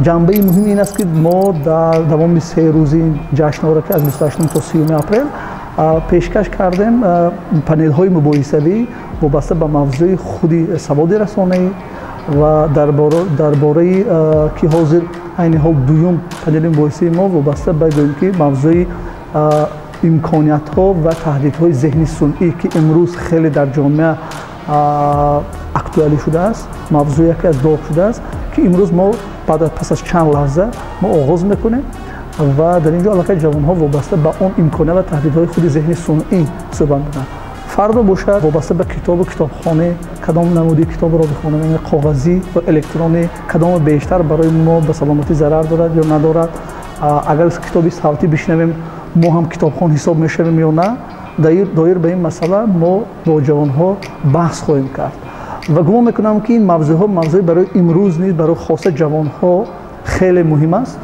Ҷанбаи муҳим ин аст, ки мо дар давоми се рӯзи ҷашнвора, ки аз 28 то 30 апрел пешкаш кардем, панелҳои мубоҳисавӣ вобаста ба мавзӯи худи саводи расонаӣ ва дар бораи ки ҳозир айни ҳол дуюм панели мубоҳисаи мо вобаста ба гӯем ки мавзӯи имкониятҳо ва таҳдидҳои зеҳни сунъӣ, ки имрӯз хеле дар ҷомеа актуалӣ шудааст, мавзӯи яке аз доғ шудааст, ки имрӯз мо баъд пас аз чанд лаҳза мо оғоз мекунем ва дар ин ҷо аллакай ҷавонҳо вобаста ба он имконият ва таҳдидҳои худи зеҳни сунъӣ суҳбат мекунанд. Фардо бошад вобаста ба китобу китобхона, кадом намуди китобро бихонем, яъне коғазӣ ва электронӣ, кадомо бештар барои мо ба саломатӣ зарар дорад ё надорад, агар китоби савтӣ бишнавем мо ҳам китобхон ҳисоб мешавем ё на. Доир ба ин масъала мо бо ҷавонҳо баҳс хоҳем кард ва гумон мекунам, ки ин мавзӯъҳо мавзӯи барои имрӯз низ барои хоса ҷавонҳо хеле муҳим аст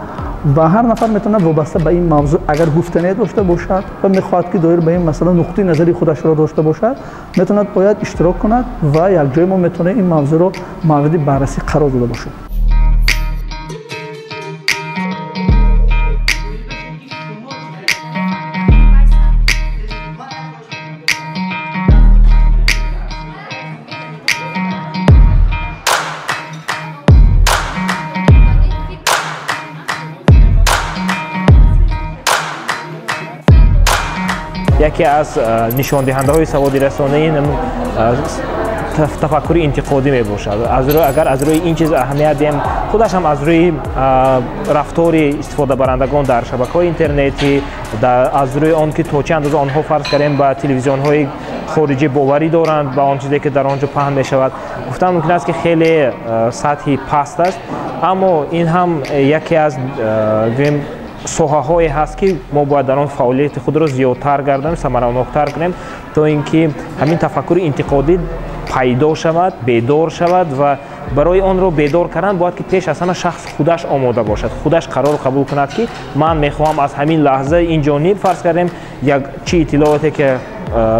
ва ҳар нафар метавонад вобаста ба ин мавзӯъ агар гуфтане дошта бошад ва мехоҳад, ки доир ба ин масъала нуқтаи назари худашро дошта бошад, метавонад бояд иштирок кунад ва якҷоя мо метавонем ин мавзӯъро мавриди баррасӣ қарор дода бошем. Яке аз нишондиҳандаҳои саводи расонаӣ тафаккури интиқодӣ мебошад. Агар аз рӯи ин чиз аҳамият диҳем, худаш ҳам аз рӯи рафтори истифодабарандагон дар шабакаҳои интернетӣ, аз рӯи он ки то чӣ андоза онҳо фарз кардем ба телевизионҳои хориҷӣ боварӣ доранд, ба он чизе ки дар он ҷо паҳн мешавад, гуфтан мумкин аст, ки хеле сатҳи паст аст. Аммо ин ҳам яке аз соҳаҳое ҳаст, ки мо бояд дар он фаъолияти худро зиёдтар гардонем, самараноктар кунем, то ин ки ҳамин тафаккури интиқодӣ пайдо шавад, бедор шавад. Ва барои онро бедор кардан бояд ки пеш аз ҳама шахс худаш омода бошад, худаш қарор қабул кунад, ки ман мехоҳам аз ҳамин лаҳза ин ҷониб фарз кардем як чӣ иттилооте ки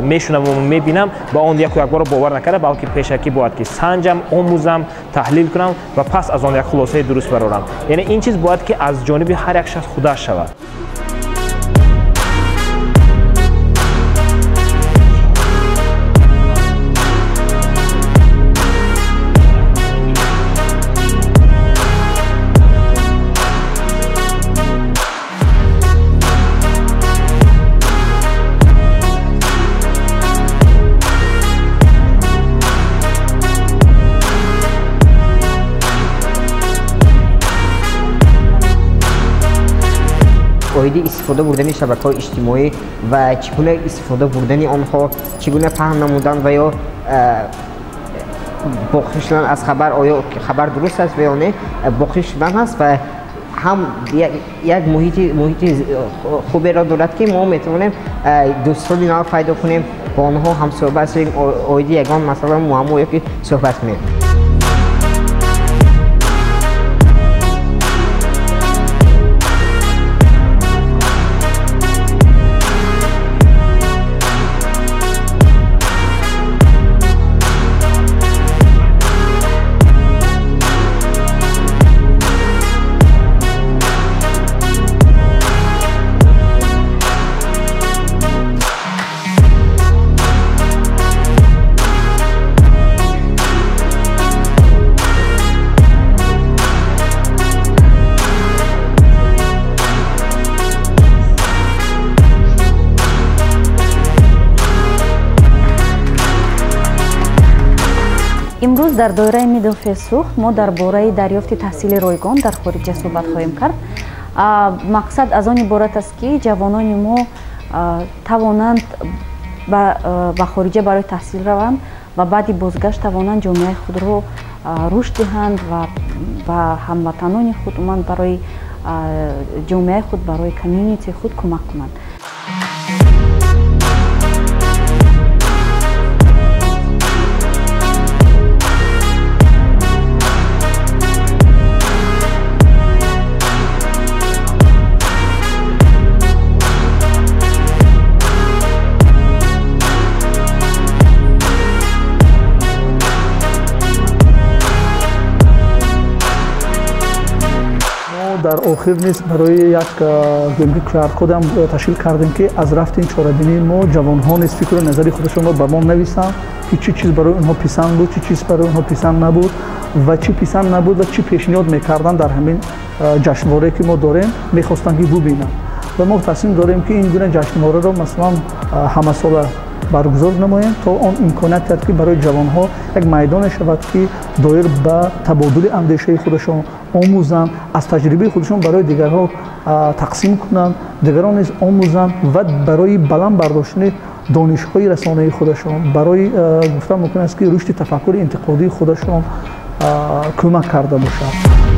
мешунавам ва мебинам, ба он яку якбора бовар накарда, балки пешакӣ бояд ки санҷам, омӯзам, таҳлил кунам ва пас аз он як хулосаи дуруст барорам. Яъне ин чиз бояд ки аз ҷониби ҳар як шахс худаш шавад. Оиди истифода бурдани шабакаҳои иҷтимоӣ ва чӣ гуна истифода бурдани онҳо, чӣ гуна паҳн намудан ва ё боқӣ шудан аз хабар, оё хабар дуруст аст ва ё не, боқӣ шудан аст ва ҳам як муҳити хуберо дорад, ки мо метавонем дӯстони нав пайдо кунем, бо онҳо ҳамсӯҳбат шавем, оиди ягон масъала муаммо ё ки суҳбат кунем. Имрӯз дар доираи Middle Суғд мо дар бораи дарёфти таҳсили ройгон дар хориҷа суҳбат хоҳем кард. Мақсад аз он иборат аст, ки ҷавонони мо тавонанд ба хориҷа барои таҳсил раванд ва баъди бозгашт тавонанд ҷомеаи худро рушд диҳанд ва ба ҳамватанони худ, умуман барои ҷомеаи худ, барои community худ кӯмак кунанд. Дар охир низ барои як гӯем QR-код ҳам ташкил кардем, ки аз рафти ин чорабинии мо ҷавонҳо низ фикру назари худашонро ба мо нависанд, ки чӣ чиз барои онҳо писанд буд, чӣ чиз барои онҳо писанд набуд ва чӣ писанд набуд ва чӣ пешниҳод мекарданд дар ҳамин ҷашнворае, ки мо дорем, мехостанд ки бубинанд. Ва мо тасмим дорем, ки ин гуна ҷашнвораро масалан ҳамасола баргузор намоем, то он имконият диҳад, ки барои ҷавонҳо як майдоне шавад, ки доир ба табодули андешаи худашон омӯзанд, аз таҷрибаи худашон барои дигарҳо тақсим кунанд, дигарон низ омӯзанд ва барои баланд бардоштани донишҳои расонаи худашон, барои гуфтан мумкин аст, ки рушди тафаккури интиқодии худашон кӯмак карда бошад.